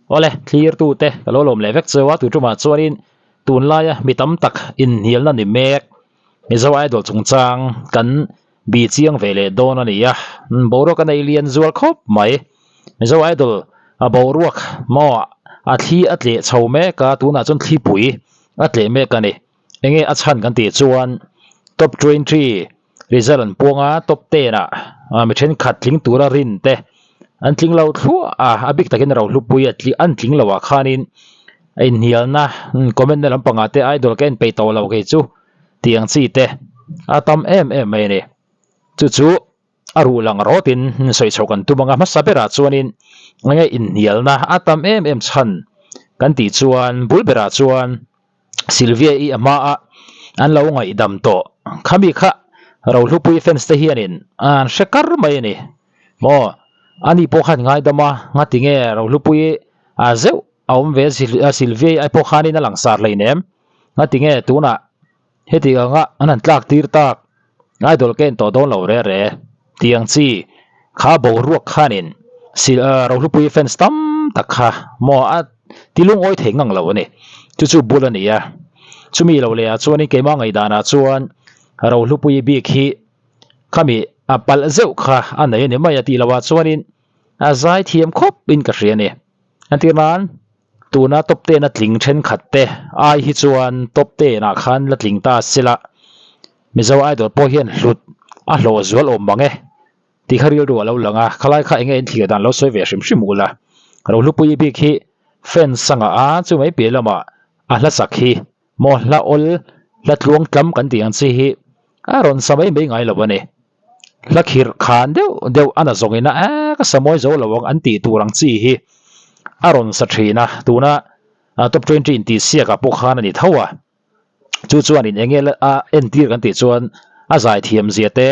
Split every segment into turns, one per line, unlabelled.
Awle, thlirtute ka lo lawm leh vek cheu a, tu tumah chuanin tunlaia mi tam tak inhnialna ni mek Mizo Idol chungchang kan bih chiang ve leh dawn a ni a, boruak a nei lian zual khawp mai. Mizo Idol a boruak maw a thli a tleh chho mek a, tunah chuan thlipui a tleh mek a ni. Enge a chhan kan tih chuan top 20 result an puang a, top 10 ah mi thenkhat tling tura rin te an tling lo thluah a, a bik takin rohlupui a an tling lo ah khanin a inhnialna comment na lampang ah te idol ka en peih tawh lo kei chu tih ang chi te a tam em em mai a ni. Chu chu a ruh lang rawtin sawi chhoh kan tum ang a, hmasa berah chuanin enge inhnialna a tam em em chhan kan tih chuan bul berah chuan Sylvia i a hma a an lo ngaihdam tawh khami kha Rohlupui fans te hianin an hre kar mai a ni maw ani pawh khan ngaidam a ngati nge Rohlupui a zeuh a awm ve a Sylvia i ai pawh khanin a langsar hleinem ngati nge tunah heti anga an han tlak tir tak idol ka en tawh dawn lo re re tiang chi kha boruak khanin Rohlupui fans tam tak kha maw a ti lungawi thei ngang lo a ni chu chu bul a ni a chumi lo leh ah chuanin keimah ngaihdanah chuan Rohlupui bik hi khami a palh zeuh kha a nei a ni mai a tih loh ah chuanin a zai thiam khawp in ka hria a ni entir nan Tuna top ten a tling thenkhat te ai hi chuan top ten ah khan la tling ta sela Mizo Idol pawh hian hlut a hlawh zual awm mang e tih kha rilru a lo lang a, khalai kha enge inthlir dan lo sawi ve hrim hrim ula. Rohlupui bik hi fans sangah a chu mai piah lamah a hla sak hi maw hla awl hla tluang tlam kan tih ang chi hi a rawn sa mai mai ngai lo a ni. Hla khirh khan deuh deuh a na zawngin a e ka sa mawi zo lo ang an tih tur ang chi hi a rawn sa thin a, tuna top 20 intih siakah pawh khan a ni tho a, chu chuanin eng nge a entir kan tih chuan a zaithiam zia te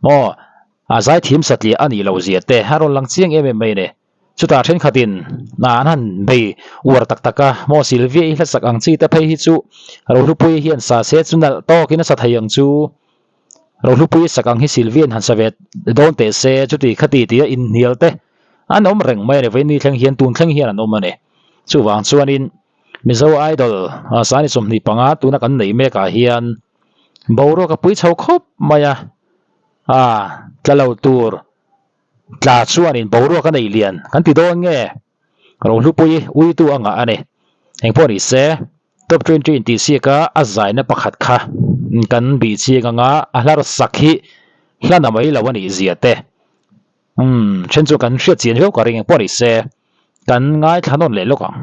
maw a zaithiam satliah a nih loh zia te a rawn lang chiang em em mai a ni. Chutah thenkhatin hna an han bei uar tak tak a, maw Sylvia i hlasak ang chi te phei hi chu Rohlupui hian sa se chu nalh tawkin a sa thei ang chu. Rohlupui sak ang hi Sylvia in han sa ve dawn teh se chuti khati tia inhnial te an awm reng mai a ni, vawiin ni thleng hian tun thleng hian an awm a ni. Chuvang chuanin Mizo Idol Sani 25 tuna kan neih mekah hian boruak a pui chho khawp mai a, tla lo tur Tla chuanin boruak a nei lian kan ti dawn nge? Rohlupui uitu a ngah a ni. Engpawh ni se, Top 20 intihsiaka a zaina pakhat kha kan bih chiang anga a hlar sak hi hla na mai lo a nih zia te. Umm, then chu kan hriat chian viau ka ring engpawh ni se, kan ngaithla nawn leh lawk ang.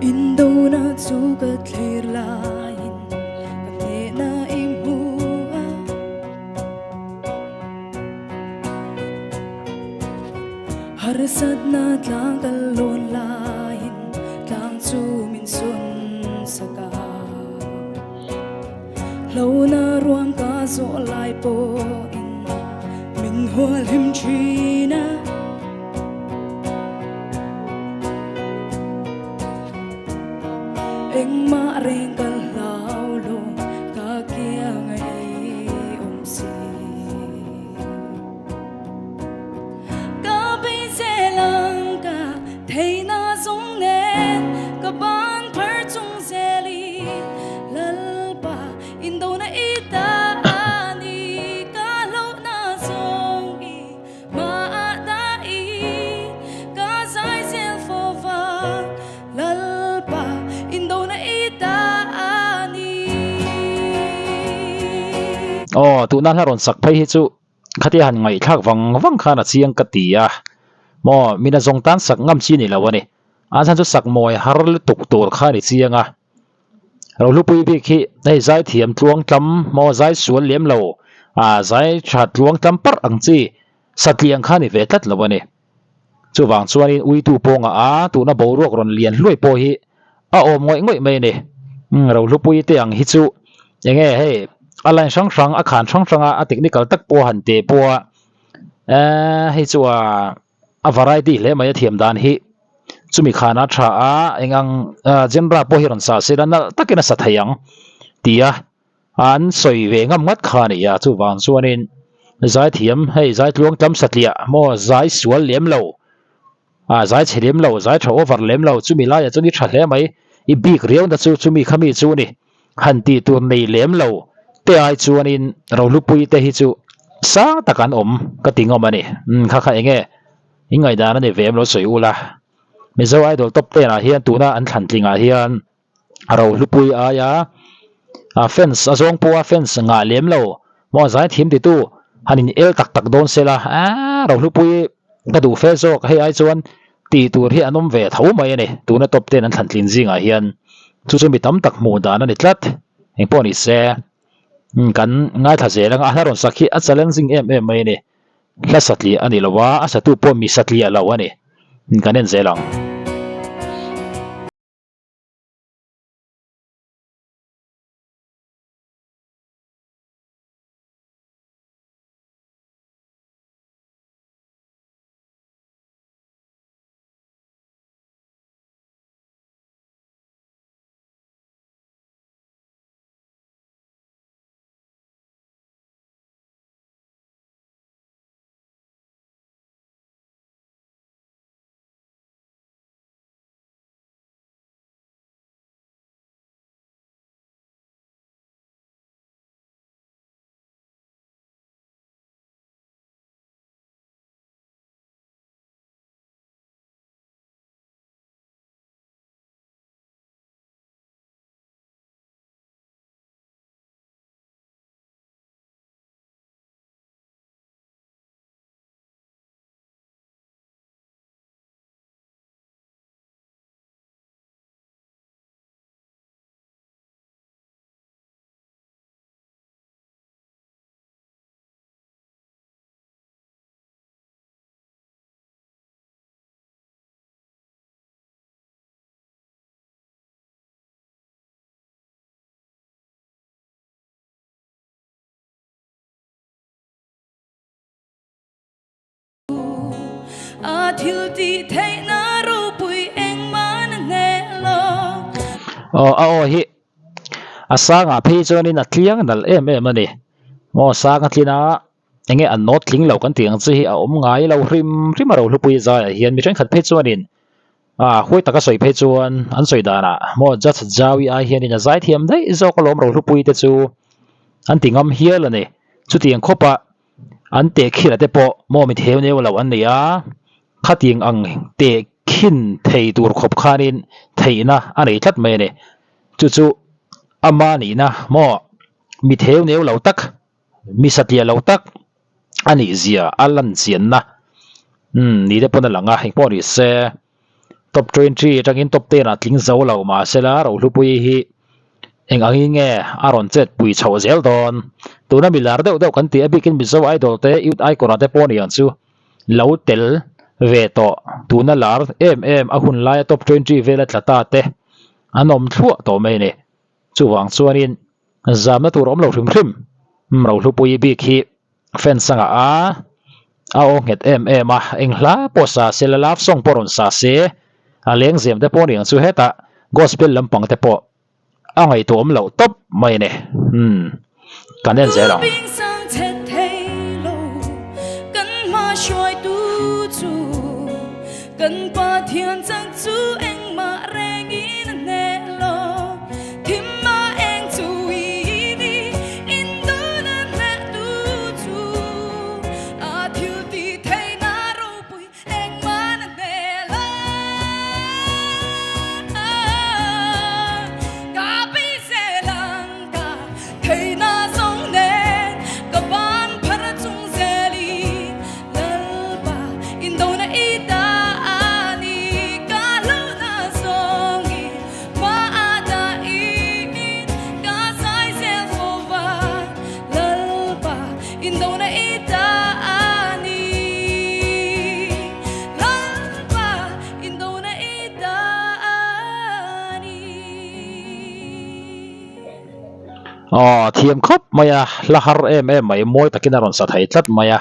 Indona chu ka thlir laiin ka hnehna i hmu a. Harsatna tlang kal lawn laiin tlang chu min sun sak a. Hlona ruang ka zawh lai pawhin min hual him thin a. Engmah reng kal hlau lo ka kiang a i awm si. Ka beisei lang ka theihna zawng nen ka ban phar chung zelin Lalpa indona i ta a ni ka hlauhna zawng i hmaah dahin ka zai zel fo vang Lalpa indona i ta a ni.
Aw tuna hla rawn sak phei hi chu Khatia han ngaihthlak vang vang khan a chiang ka ti a, maw mina zawng tan sak ngam chi ni lo a ni. A chhan chu sak mawi har lutuk tur kha a ni chiang a. Rohlupui bik hi hei zai thiam tluang tlam maw zai sual lem lo a zai tha tluang tlam parh ang chi satliang kha a ni ve tlat lo a ni. Chuvang chuanin uitu pawnga a tuna boruak rawn lian hluai pawh hi a awm ngawih ngawih mai a ni. Rohlupui te ang hi chu eng nge hei a line hrang hrang a khan hrang hrang a a technical tak pawh a han teh pawh a ehh hei chu a variety hle mai a thiam dan hi. Chumi khan a tha a, eng ang genre pawh hi rawn sa se la nalh takin a sa thei ang tia an sawi ve ngam ngat kha a ni a. Chuvang chuanin zaithiam hei zaitluang tlam satliah maw zai sual lem lo a zai chhe lem lo zai tha over lem lo chumi laiah chuan i tha hle mai i bik riau na chu chumi kha mi chu a ni han tih tur nei lem lo te ai chuanin rohlupui te hi chu sang tak an awm ka ti ngawm a ni umm kha kha enge i ngaihdan a ni ve em lo sawi ula Mizo Idol top ten ah hian tuna an thlan tling ah hian rohlupui aia a fans a zawng pawha fans ngah lem lo maw zaithiam titu han in el tak tak dawn se la aaa rohlupui ka duh fe zawk hei ai chuan tih tur hi an awm ve tho mai a ni tuna top ten an thlan tlin zingah hian chu chu mi tam tak hmuh dan a ni tlat engpawh ni se kan ngaithla zel anga a hla rawn sak hi a challenging em em mai a ni. Hla satliah a ni lo a, a satu pawh mi satliah lo a ni. Kan en zel ang.
A thil tih theihna ropui engmah na hneh lo.
Aw a aw hi a sangah phei chuanin a tliang nalh em em a ni. Aw sang a tlin a enge a nawt tling lo kan tih ang chi hi a awm ngai lo hrim hrim a rohlupui zaiah hian mi thenkhat phei chuanin ah huai taka sawi phei chuan an sawi danah maw judge Jaui ai hianin a zaithiam daih zawk alawm rohlupui te chu an ti ngam hial a ni. Chutiang khawpa an tehkhin a te pawh maw mi theu neu lo an ni a, khatiang ang tehkhin thei tur khawp khanin theihna a nei tlat mai a ni. Chu chu ama nihna maw mi theu neu lo tak, mi satliah lo tak a nih zia a lan chianna umm ni te pawn a lang a, engpawh ni se top 20 atangin top 10 ah tling zo lo mahsela Rohlupui hi eng angin nge a rawn chet pui chhoh zel dawn tuna mi lar deuh deuh kan tih a bikin Mizo Idol te Youth Icon ah te pawh a ni ang chu lo tel ve tawh tuna lar em em a hun laia top 20 vela tla ta te an awm thluah tawh mai a ni chuvang chuanin zamna tur a awm lo hrim hrim Rohlupui bik hi fans a ngah a, a aw nghet em em a, eng hla pawh sa se la love song pawh rawn sa se, a lengzem te pawh a ni ang chu hetah gospel lampang te pawh a ngaihtuah awm loh tawp mai a ni, umm kan en zel ang. Aw thiam khawp mai a hla har em em mai mawi takin a rawn sa thei tlat mai a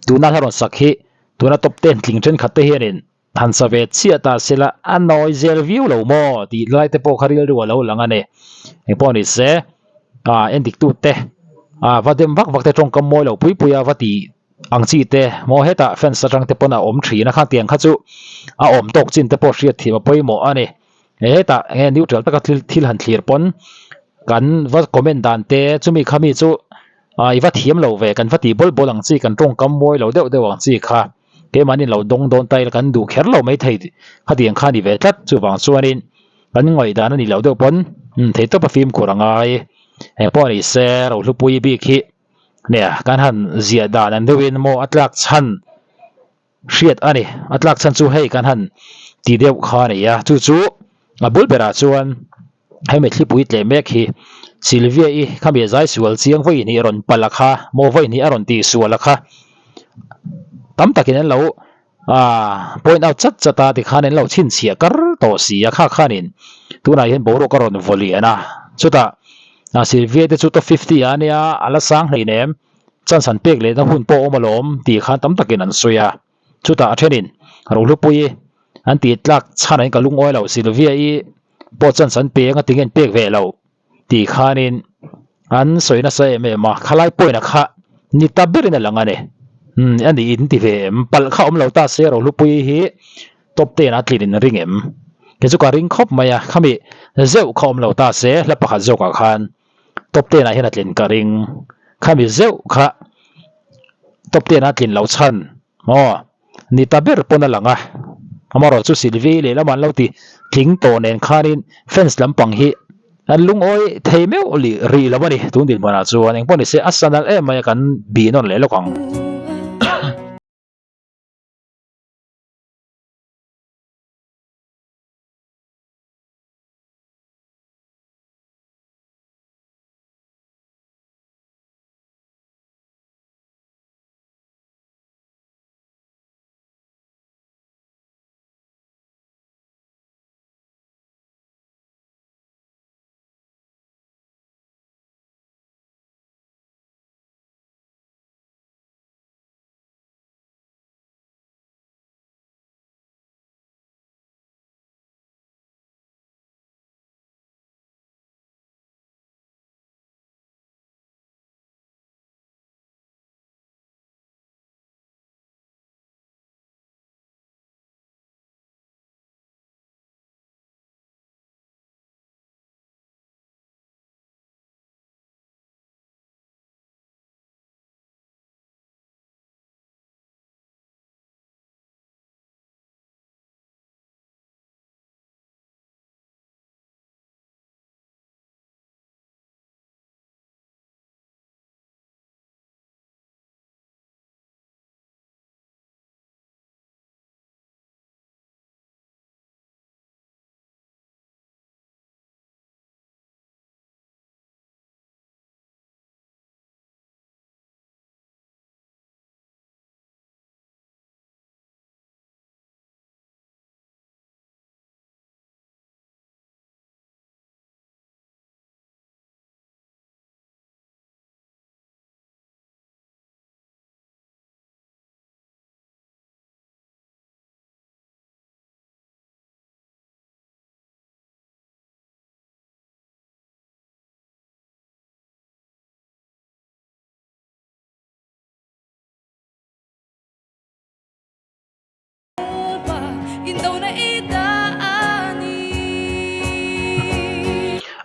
tuna hla rawn sak hi tuna top ten tling thenkhat te hianin. Han sa ve chiah ta sela a nawi zel viau lo maw tih lai te pawh kha rilru a lo lang a ni. Engpawh ni se ah endik tute ah va dem vak vak te tawngkam mawi lo pui pui a va tih ang chi te maw hetah fans atang te pawn a awm thin a khatiang kha chu a awm tawk chin te pawh hriat thiam a pawimawh a ni. Hetah enge neutral taka thil thil han thlir pawn kan va comment dan te chumi kha mi chu ah i va thiam lo ve kan va tih bawl bawl ang chi kan tawngkam mawi lo deuh deuh ang chi kha. Keimahni lo dawng dawn ta ila kan duh kher lo mai thei khatiang kha a ni ve tlat. Chuvang chuanin kan ngaihdan a nih loh deuh pawn theihtawp a fimkhur a ngai. Engpawh a ni se Rohlupui bik hi nia kan han ziah dan ang deuhin maw a tlak chhan hriat a ni. A tlak chhan chu hei kan han ti deuh kha a ni a, chu chu a bul berah chuan hemi thlipui tleh mek hi Sylvia-i khami zai sual chiang vawi hnih rawn palh a kha maw vawi hnih a rawn tih sual a kha tam takin an lo aah point out chat chat a tikhan an lo chhinchhiah kar tawh si a kha khanin tunah hian boruak a rawn vaw lian a chutah Sylvia te chu top 50 ah ania a la sang hleinem chance an pek lehna hun pawh a awm alawm tih khan tam takin an sawi a. Chutah a thenin Rohlupui an tih tlak chhan ah ka lungawi lo Sylvia-i pawh chance an pe anga tinge an pek ve lo tih khanin an sawi nasa em em a, khalai point a kha ni ta berin a lang a ni. Umm a nih in ti ve em? Palh kha awm lo ta se Rohlupui hi top ten a tlin in ring em? Kei chu ka ring khawp mai a, khami zeuh kha awm lo ta se hla pakhat zawkah khan top ten ah hian a tlin ka ring khami zeuh kha top ten a tlin loh chhan maw ni ta ber pawn a lang a amaherawh chu Sylvie lehlam an lo ti tling tawh nen khanin fans lampang hi an lungawi thei meuh lih rih lo a ni tun dinhmunah chuan engpawh ni se a sa nalh em mai a kan bih nawn leh lawk ang.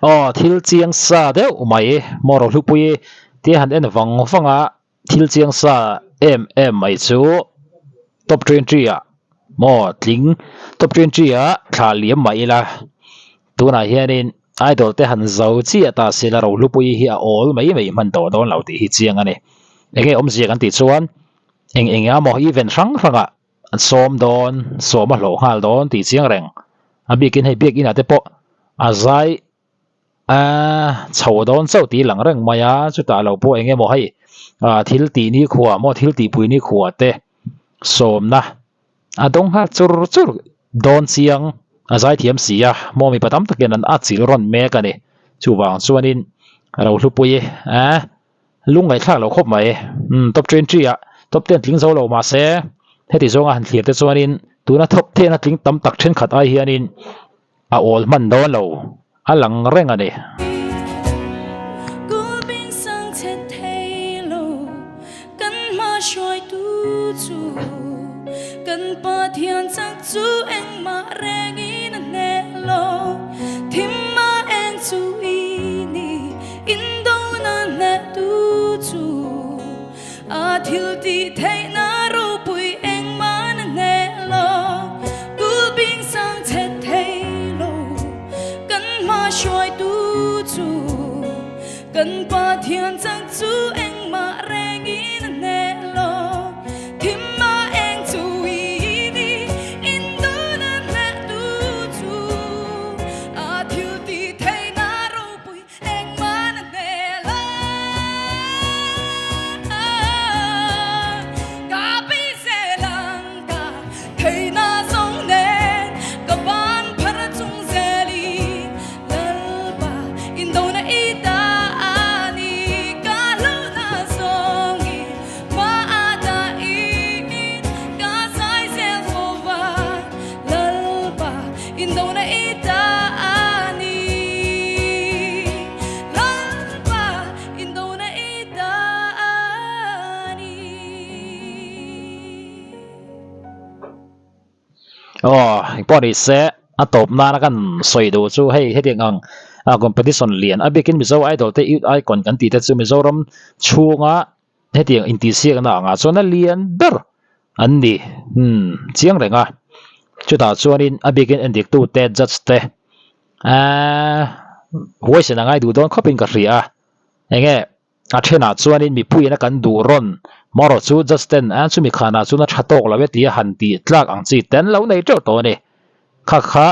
Aw thil chiang sa deuh mai maw Rohlupui te han en vang vang a thil chiang sa em em mai chu top 20 ah maw tling top 20 ah thla liam mah ila tunah hianin idol te han zo chiah ta sela Rohlupui hi a awl mai mai hman tawh dawn lo tih hi chiang a ni enge awmzia kan tih chuan. Eng eng emaw event hrang hrangah an sawm dawn, sawm a hlawh nghal dawn tih chiang reng. A bikin hei biak inah te pawh a zai a chho dawn chauh tih lang reng mai a, chutah lo pawh eng emaw hei thil tih nikhua maw thil tihpui nikhua te sawmna a dawng nghal chur chur dawn chiang a zai thiam si a, maw mipa tam takin an atchilh rawn mek a ni. Chuvang chuanin Rohlupui a. Lung ngaihthlak lo khawp mai. Umm top 20 ah top 10 tling zo lo mahse heti zawnga han thlir te chuanin. Tuna thawk thehna tling tam tak thenkhat ai hianin a awl hman dawn lo a lang reng a ni.
A thil tih theihna ropui engmah na hneh lo, Kulhbing sang chhe thei lo, kan hma hruaitu chu, Kan Pathian chak chu engmah rengin a hneh lo, Thimma eng chu i ni, indona hnehtu chu, A thil tih theihna ropui Indona i ta a ni Lalpa indona i ta a ni.
Aw, engpawh ni se, a tawp nana kan sawi duh chu hei hetiang ang competition lian a bikin Mizo Idol te Youth Icon kan tih te chu Mizoram chhunga hetiang intihsiakna angah chuan a lian ber an ni umm chiang reng a chutah chuanin a bikin endik tute judge te ahh huaisen a ngai duh dawn khawpin ka hria a enge a thenah chuanin mipuiin a kan duh rawn marawh chu judge ten a chumi khanah chuan a tha tawk lo e tia han tih tlak ang chi te an lo nei teuh tawh a ni kha kha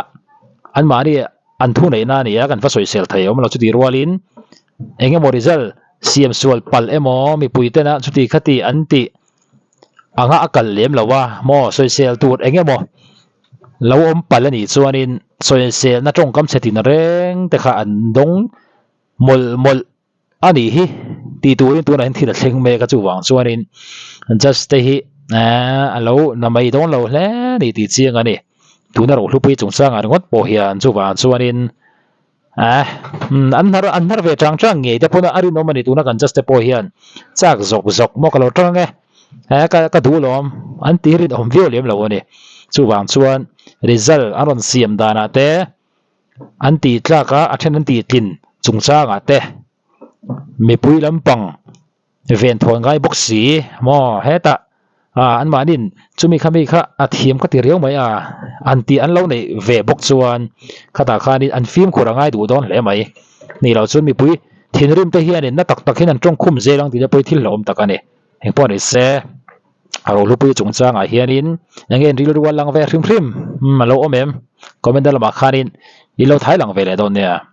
anmahni an thu neihna a ni a kan va sawisel thei awm lo chutih rualin eng emaw result siam sual palh emaw mipui tena chuti khati an tih anga a kal lem lo a maw sawisel tur eng emaw lo awm palh a nih chuanin sawiselna tawngkam chhe tin reng te kha an dawng mawlh mawlh a nih hi tih turin tunah hian thil a thleng mek a chuvang chuanin judge te hi ehh a lo na mai dawn lo hle a ni tih chiang a ni tuna rohlupui chungchangah ringawt pawh hian chuvang chuanin. Eh, an hnar an hnar ve chang chang ngei te pawn a rinawm a ni tuna kan judge te pawh hian chak zawk zawk maw ka lo tang e eh ka ka duh lawm an tih rinawm viau lem lo a ni chuvang chuan result an rawn siam danah te an tih tlak a a then an tih tlin chungchangah te mipui lampang Ven thawn ngai bawk si maw hetah ah anmahniin chumi kha mi kha a thiam ka ti riau mai a an tih an lo neih ve bawk chuan khatah khanin an fimkhur a ngai duh dawn hle mai ni loh chuan mipui thinrim te hianin na tak tak hian an tawngkhum zel ang tih te pawh hi thil hlauhawm tak a ni engpawh ni se a rohlupui chungchangah hianin eng nge rilru a lang ve hrim hrim a lo awm em comment lamah khanin i lo thai lang ve leh dawn nia.